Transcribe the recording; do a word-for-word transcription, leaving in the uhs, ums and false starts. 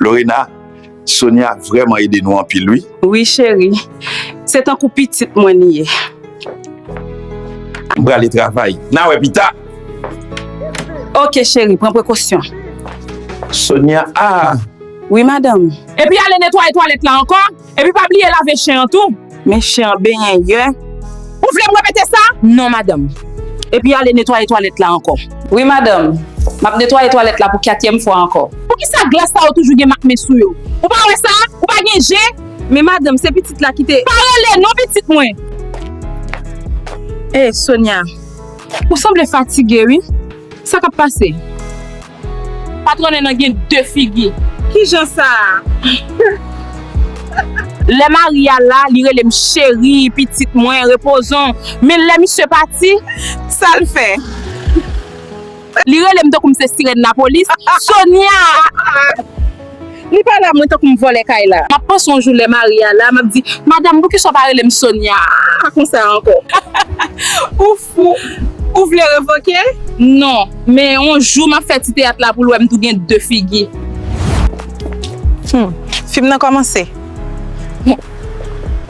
Lorena, Sonia vrèman ede nou anpil, wi. Wi, cheri. Se tankou pitit mwen li ye. M prale travay. N a wè pita. Oke, cheri, pran prekosyon. Sonia, ah! Wi, madanm. Epi ale netwaye twalèt la ankò. Epi pa bliye lave chen an tou. Men chen an benyen yè. Ou vle m repete sa? Non, madanm. Epi ale netwaye twalèt la ankò. Wi, madanm. M ap netwaye twalèt la pou katriyèm fwa ankò. Poukisa glas sa yo toujou gen mak men sou yo? Ou pa wè sa? Ou pa gen je? Men madanm, se pitit la ki te... Pa rele non pitit mwen! E, Sonia, ou sanble fatige, wi. Sa k ap pase? Patwòn nan gen de figi. Kijan sa? Lè mari a la, li rele m cheri, pitit mwen, repozon. Men lè misye pati, sa l fè? Li rele m tankou m se sirèn lapolis. Sonia! Li pale a mwen tankou m vòlè kay la. M ap panse yon jou lè mari a la, m ap di, "Madanm, poukisa w pa rele m Sonia?" Pa konsa ankò. Ou fou. Ou vle revoke? Non, men yon jou m ap fè ti teyat la pou l wè m tou gen de figi. Hmm, fim nan kòmanse.